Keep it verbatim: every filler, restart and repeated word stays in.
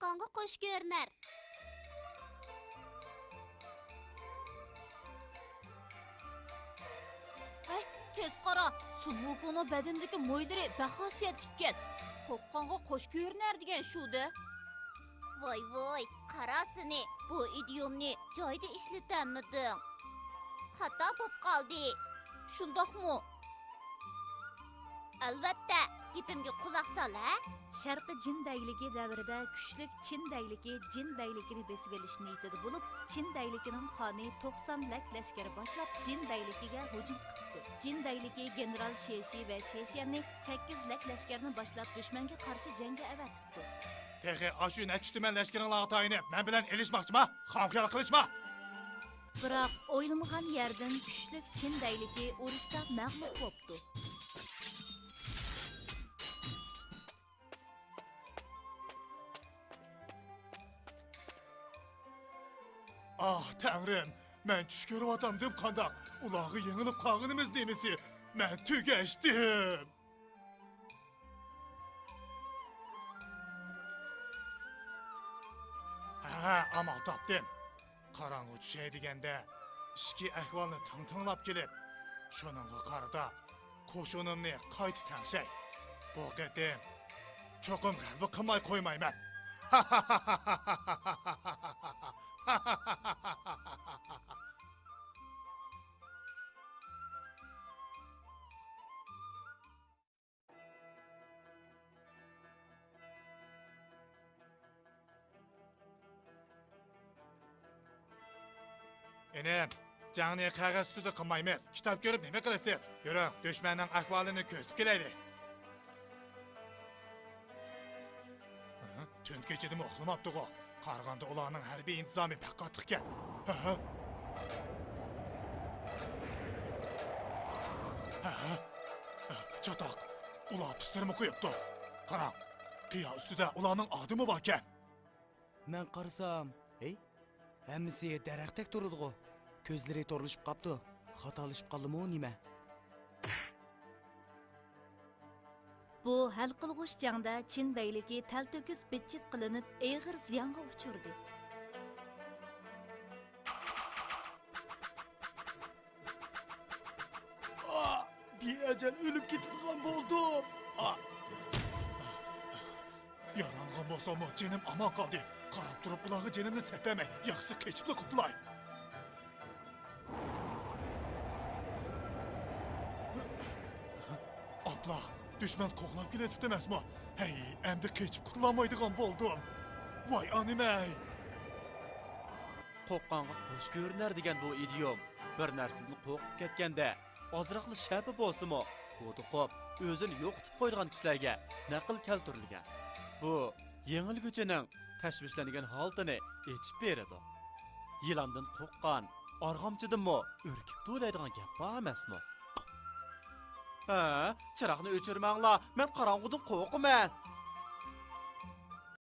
قورققانغا قوش كۆرۈنەر. ھەي، تېز قارا، سۇنۋۇكۇنىڭ بەدىنىدىكى مويلىرى بەخاسىيەتلىككەن. قورققانغا قوش كۆرۈنەر دېگەن شۇ-دە. ۋاي ۋاي، قارا سېنى، بۇ ئىدىيومنى جايىدا ئىشلىتەلمىدىڭ. خاتا بوپ قالدى. شۇنداقمۇ؟ ئەلۋەتتە، گېپىمگە قۇلاق سال ھە! شەرقىي جىن بەگلىكى دەۋرىدە كۈچلۈك چىن بەگلىكى جىن بەگلىكىنى بېسىۋېلىش نىيىتىدە بولۇپ، چىن بەگلىكىنىڭ خانى توقسان لەك لەشكەر باشلاپ، جىن بەگلىكىگە ھۇجۇم قىپتۇ. جىن بەگلىكى گېنېرال شېشى ۋە شېشيەننى سەككىز لەك لەشكەرنى باشلاپ، دۈشمەنگە قارشى جەڭگە ئەۋەتىپتۇ. تېخى ئاشۇ نەچچە تۈمەن لەشكىرىڭلارغا تايىنىپ، مەن بىلەن ئېلىشماقچىما؟ خام خىيال قىلىشما! بىراق ئويلىمىغان يەردىن كۈچلۈك چىن بەگلىكى ئۇرۇشتا مەغلۇپ بوپتۇ. ئاھ، تەڭرىم، مەن چۈش كۆرۈۋاتامدىم قانداق؟ ئۇلارغا يېڭىلىپ قالغىنىمىز نېمىسى؟ مەن تۈگەشتىم! ھە، ئامال تاپتىم. قاراڭغۇ چۈشەي دېگەندە، ئىچكى ئەھۋالنى تىڭ تىڭلاپ كېلىپ، شۇنىڭغا قارىتا قوشۇنۇمنى قايتا تەڭشەي. بۇ قېتىم چوقۇم غەلىبە قىلماي قويمايمەن. ئىنىم، جەڭنى قەغەز ئۈستىدە قىلمايمىز، كىتاب كۆرۈپ نېمە قىلىسىز؟ يۈرۈڭ، دۈشمەننىڭ ئەھۋالىنى كۆزىتىپ كېلەيلى. ھە؟ تۈن كېچىدىمۇ ئۇخلىماپتىغۇ. قارىغاندا ئۇلارنىڭ ھەربىي ئىنتىزامى بەك قاتتىقكەن. ھە؟ ھە؟ ھە؟ چاتاق! ئۇلار پىستىرما قويۇپتۇ. قاراڭ، قىيا ئۈستىدە ئۇلارنىڭ ئادىمى باركەن. مەن قارىسام، ھەي، ھەممىسى دەرەختەك تۇرىدىغۇ. كۆزلىرى تورلىشىپ قاپتۇ. خاتالىشىپ قالدىمۇ نېمە؟ بۇ ھەل قىلغۇچ جەڭدە چىن بەگلىكى تەلتۆكۈس بىتچىت قىلىنىپ، ئېغىر زىيانغا ئۇچرىدى. ئا، بىئەجەل ئۆلۈپ كېتىدىغان بولدۇم. ئا. يارالانغان بولساممۇ جېنىم ئامان قالدى. قاراپ تۇرۇپ ئۇلارغا جېنىمنى تەپەرمەي، ياخشىسى قېچىپلا قۇتۇلاي. ئاپلا، دۈشمەن قوغلاپ كېلىۋېتىپتۇ ئەمەسمۇ؟ ھەي، ئەمدى قېچىپ قۇتۇلالمايدىغان بولدۇم. ۋاي ئانىمەي! قورققانغا قوش كۆرۈنەر دېگەن بۇ ئىدىيوم بىر نەرسىدىن قورقۇپ كەتكەندە، ئازراقلا شەپە بولسىمۇ، ھودۇقۇپ، ئۆزىنى يوقىتىپ قويىدىغان كىشىلەرگە نەقىل كەلتۈرۈلگەن. بۇ يېڭىلگۈچىنىڭ تەشۋىشلەنگەن ھالىتىنى ئېچىپ بېرىدۇ. يىلاندىن قورققان ئارغامچىدىنمۇ ئۈركۈپتۇ دەيدىغان گەپ بار ئەمەسمۇ؟ ھە، چىراغنى ئۆچۈرمەڭلار، مەن قاراڭغۇدىن قورقىمەن.